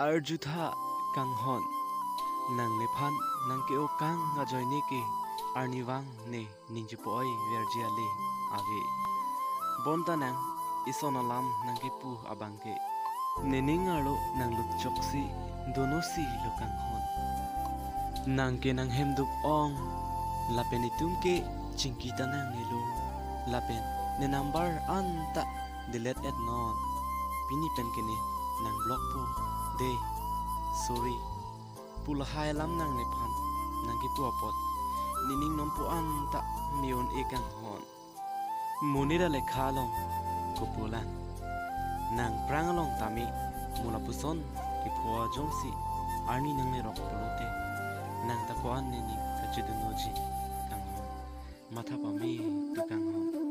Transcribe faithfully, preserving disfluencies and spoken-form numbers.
Arjutha kanghon. Nang nephan nang ke-o kang ajoine ke arnivang ne ningjepo-oi verji ale ave. Bonta nang ison alam nang kepu abang ke nening arlo nang lutjoksi donosi lo kanghon. Nang ke nang hem duk-ong lapen itum ke chingki ta nangnelo lapen ne number anta delete et non. Pini pen ke ne nang block po de. Sorry. Pu lahai alam nang nephan nang kepu apot nening nonpu anta me-un-e kanghon. Monit alekha along kopulan nang prang along tame mo lapuson kepho ajongsi arni nang nerok pulote nang ta ko-an nening kachedunnoji kanghon. Matha pame tu kanghon.